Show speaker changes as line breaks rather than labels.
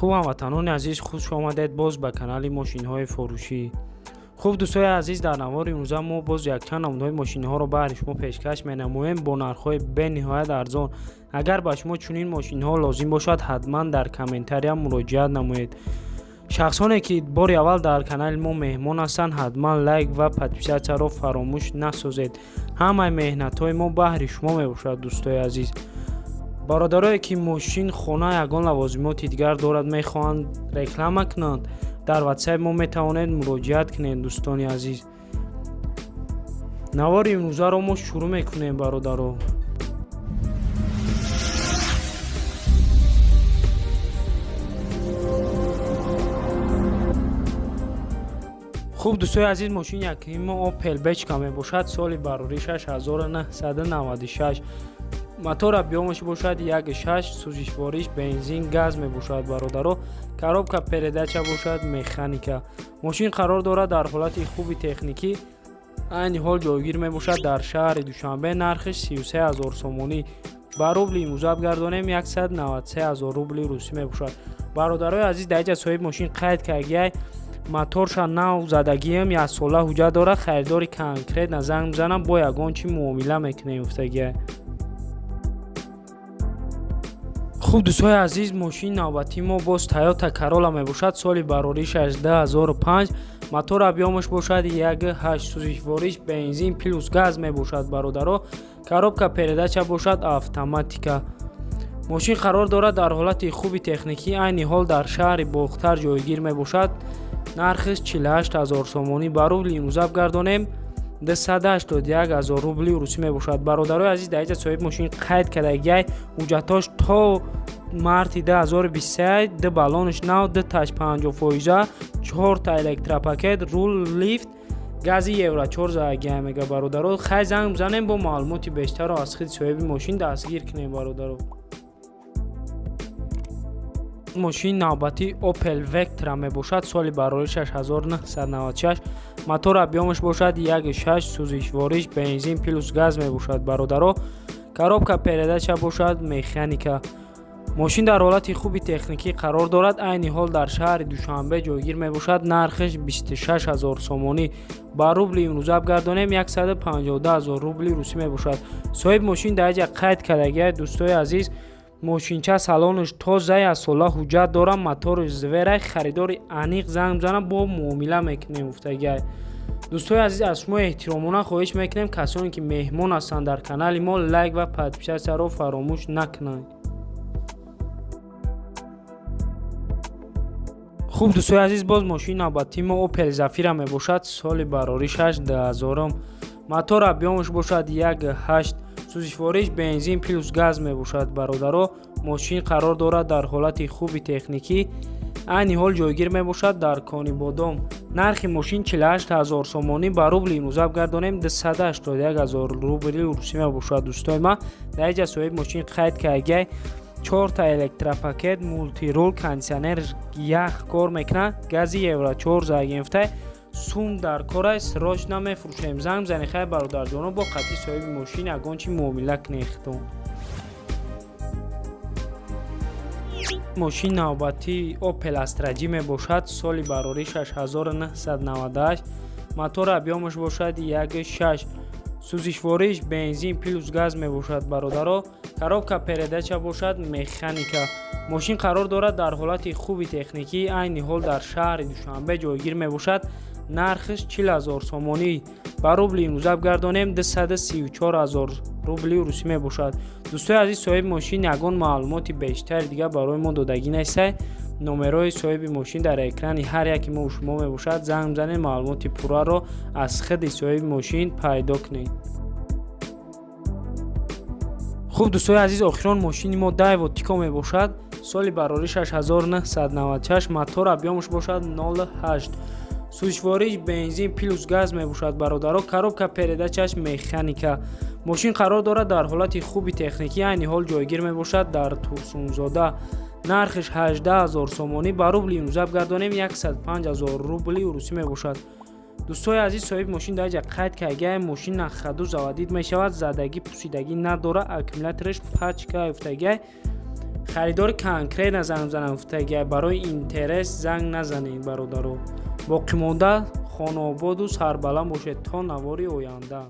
Хуб, ҳамватанони азиз, хуш омадед боз ба канали мошинҳои фурӯшӣ. Хуб, дӯстои азиз, дар навори имрӯза мо боз якчанд намунаҳои мошинҳоро баҳри шумо пешкаш менамоем бо нархҳои бениҳоят арзон. Агар ба шумо чунин мошинҳо лозим бошад, ҳатман дар комментария муроҷиат намоед. Шахсоне ки бори аввал дар канали мо меҳмон ҳастанд, ҳатман лайк ва подписаться ро фаромӯш насозед. Ҳамаи меҳнатҳои мо баҳри шумо мебошад, дӯстои азиз. Бародарое ки мошин, хона, ягон лавозимоти дигар дорад, мехоҳанд реклама кунанд, дар ватсапи мо метавонед муроҷиат кунед. Дӯстони азиз, навори имрӯзаро мо шурӯъ мекунем, бародаро. Хуб, дӯстои азиз, мошини якуми мо Опел Бечка мебошад, соли барорӣ 1996, мотор объём аш бошад 1,6, сӯзишвориш бензин, газ мебошад, бародаро. Коробка передача бошад механика. Мошин қарор дорад дар ҳолати хуби техникӣ, айни ҳол ҷойгир мебошад дар шаҳри Душанбе. Нархиш 33 ҳазор сомонӣ, ба рубли имрӯза бигардонем, 193 ҳазор рубли русӣ мебошад. Бародарои азиз, дар инҷа соҳиби мошин қайд кардагиай: моторша нав задагиам, яксола ҳуҷҷат дорад, харидори конкретно занг мезанам, бо ягон чи муомила мекунем, гуфтагиай. Хуб, дӯстои азиз, мошини навбатии мо боз Тойота Карола мебошад, соли бароришаш 2005, мотор объём аш бошад 1,8, сӯзишвориш бензин плюс газ мебошад, бародаро. Коробка передача бошад автоматика. Мошин қарор дорад дар ҳолати хуби техникӣ, айни ҳол дар шаҳри Бохтар ҷойгир мебошад. Нархиш 48 ҳазор сомонӣ, ба рубли имрӯза бигардонем, 281 ҳазор рубли русӣ мебошад. Бародарои азиз, дар инҷа соҳиби мошин қайд кардагиай: ҳуҷҷатҳош то марти 2023, ду баллонаш нав, ду таш 50 фоиза, чорта электропакет, рул, лифт, гази евро 4 задагиай, мега, бародаро. Хай, занг бизанем, бо маълумоти бештарро аз худи соҳиби мошин дастгир кунем, бародаро. Мошини навбатӣ Опел Вектра мебошад, соли бароришаш 1996, мотор объём аш бошад 1,6, сӯзишвориш бензин плюс газ мебошад, бародаро. Коробка передача бошад механика. Мошин дар ҳолати хуби техникӣ қарор дорад, айни ҳол дар шаҳри Душанбе ҷойгир мебошад. Нархиш 26 ҳазор сомонӣ, ба рубли имрӯза бигардонем, 152 ҳазор рубли русӣ мебошад. Соҳиби мошин дар инҷа қайд кардагиай, дӯстои азиз: мошинча салонаш тоза, яксола ҳуҷҷат дорам, мотораш зверай, харидори аниқ занг мезанам, бо муомила мекунем, гуфтагиай. Дӯстои азиз, аз шумо эҳтиромона хоҳиш мекунем, касоне ки меҳмон ҳастанд дар канали мо, лайк ва подписаться ро фаромӯш накунанд. Хуб, дӯстои азиз, боз мошини навбатии мо Опел Зафира мебошад, соли бароришаш 2000, мотор объём аш бошад 1,8, сӯзишвориш бензин плюс газ мебошад, бародаро. Мошин қарор дорад дар ҳолати хуби техникӣ, айни ҳол ҷойгир мебошад дар Конибодом. Нархи мошин 48 ҳазор сомонӣ, ба рубли имрӯза бигардонем, 281 ҳазор рубли русӣ мебошад. Дӯстои ман, дар инҷа соҳиби мошин қайд кардагиай: чорта электропакет, мультирул, кондитсионер ях кор мекунад, гази евро 4 задагием, сум дар корай, срочно мефурӯшем, занг бизанед. Хай, бародарҷоно, бо қатъи соҳиби мошин ягон чи муомила кунед худтон. Мошини навбатии Опел Астра Ҷи мебошад, соли бароришаш 1998, мотор объём аш бошад 1,6, сӯзишвориш бензин плюс газ мебошад, бародаро. Коробка передача бошад механика. Мошин қарор дорад дар ҳолати хуби техникӣ, айни ҳол дар шаҳри Душанбе ҷойгир мебошад. Нархиш 40 ҳазор сомонӣ, ба рубли имрӯза бигардонем, 234 ҳазор рубли русӣ мебошад. Дӯстои азиз, соҳиби мошин ягон маълумоти бештари дигар барои мо додагӣ нестай. Номерои соҳиби мошин дар экрани ҳар яке мо шумо мебошад. Занг бизанед, маълумоти пурраро аз худи соҳиби мошин пайдо кунед. Хуб, дӯстои азиз, охирон мошини мо Дайво Тико мебошад, соли бароришаш 1996, мотор объём аш бошад 0,8, сӯзишвориш бензин плюс газ мебошад, бародаро. Коробка передача ш механика. Мошин қарор дорад дар ҳолати хуби техникӣ, айни ҳол ҷойгир мебошад дар Турсунзода. Нархиш 18 ҳазор сомонӣ, ба рубли имрӯза бигардонем, 105 ҳазор рубли русӣ мебошад. Дӯстои азиз, соҳиби мошин дар ҷа қайд кардагиай: мошин на ходу заводить мешавад, задагӣ пусидагӣ надорад, аккумулятораш пачка, гуфтагиай. Харидори конкретно занг занам гуфтагия, барои интерес занг назанед, бародаро. Боқимонда хонаободу сарбаланд бошед то навори оянда.